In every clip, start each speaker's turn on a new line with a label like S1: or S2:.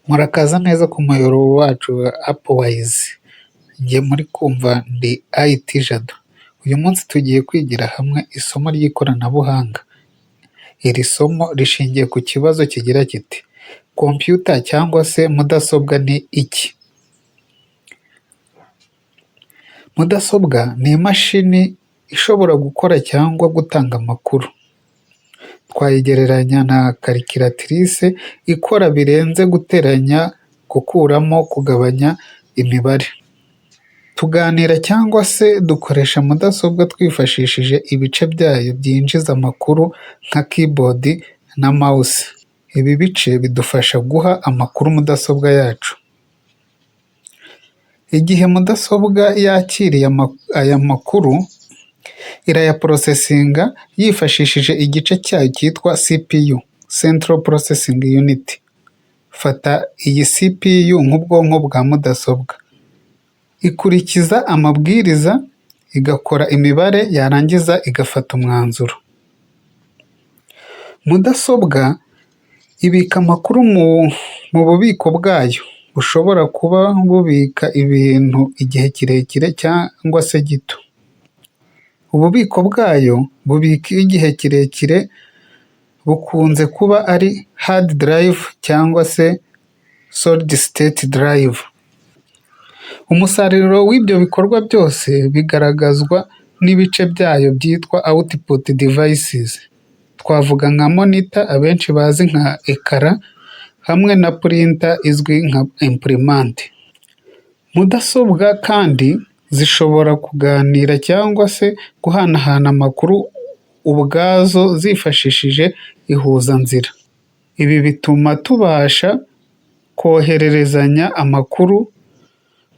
S1: Murakaza neza ku muyoboro wacu wa Apuwayizi, njye muri kumva ndi IT Jado, uyu munsi tugiye kwigira hamwe isomo ry'ikoranabuhanga, iri somo rishingiye ku kibazo kigira kiti kompiyuta cyangwa se mudasobwa ni iki? Mudasobwa ni imashini ishobora gukora cyangwa gutanga amakuru, twayigereranya na karikiratirise ikora birenze guteranya, gukuramo, kugabanya imibare. Tuganira cyangwa se dukoresha mudasobwa twifashishije ibice byayo byinjiza amakuru nka keyboard na mouse. Ibi bice bidufasha guha amakuru mudasobwa yacu. Igihe mudasobwa yakiriye aya makuru, irayaporosesinga yifashishije igice cyayo cyitwa CPU (Central Processing Unit). Fata iyi CPU nk'ubwonko bwa mudasobwa. Ikurikiza amabwiriza, igakora imibare, yarangiza igafata umwanzuro. Mudasobwa ibika amakuru mu bubiko bwayo, bushobora kuba bubika ibintu igihe kirekire cyangwa se gito. Ububiko bwayo bubika igihe kirekire bukunze kuba ari hard drive cyangwa se solid state drive. Umusaruro w'ibyo bikorwa byose bigaragazwa n'ibice byayo byitwa output devices. Twavuga nka monitor abenshi bazi nka écran hamwe na printer izwi nka imprimante. Mudasobwa kandi zishobora kuganira cyangwa se guhanahana amakuru ubwazo zifashishije ihuzanzira. Ibi bituma tubasha kohererezanya amakuru,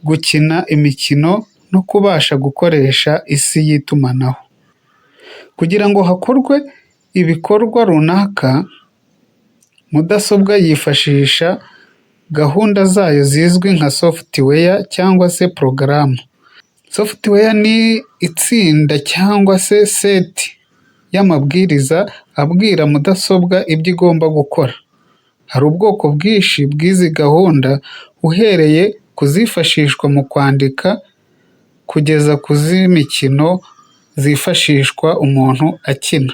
S1: gukina imikino no kubasha gukoresha isi y'itumanaho. Kugira ngo hakorwe ibikorwa runaka, mudasobwa yifashisha gahunda zayo zizwi nka software cyangwa se porogaramu. Software ni itsinda cyangwa se set y'amabwiriza abwira mudasobwa ibyo igomba gukora. Hari ubwoko bwinshi bw'izi gahunda uhereye ku zifashishwa mu kwandika kugeza ku z'imikino zifashishwa umuntu akina.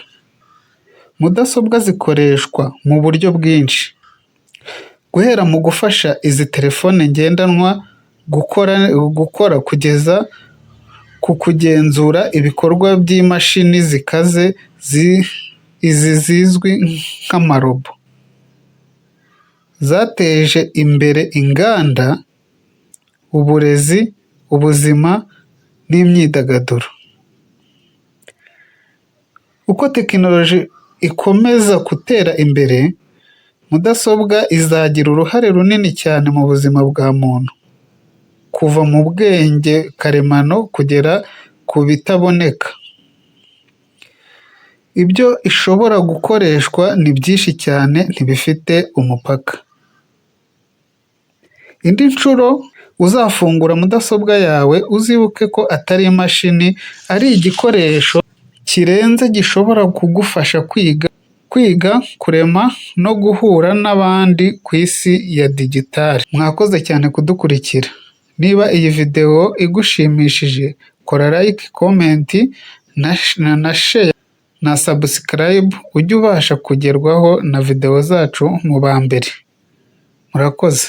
S1: Mudasobwa zikoreshwa mu buryo bwinshi, guhera mu gufasha izi telefone ngendanwa gukora kugeza ku kugenzura ibikorwa by'imashini zikaze, izi zizwi nk'amarobo. Zateje imbere inganda, uburezi, ubuzima n'imyidagaduro. Uko tekinoloji ikomeza gutera imbere, mudasobwa izagira uruhare runini cyane mu buzima bwa muntu, kuva mu bwenge karemano kugera ku bitaboneka. Ibyo ishobora gukoreshwa ni byinshi cyane, ntibifite umupaka. Indi nshuro uzafungura mudasobwa yawe, uzibuke ko atari imashini, ari igikoresho kirenze gishobora kugufasha kwiga, kurema no guhura n'abandi ku isi ya digitali. Mwakoze cyane kudukurikira. Niba iyi videwo igushimishije, kora like, comment na share na subscribe, ujye ubasha kugerwaho na videwo zacu mu ba mbere. Murakoze.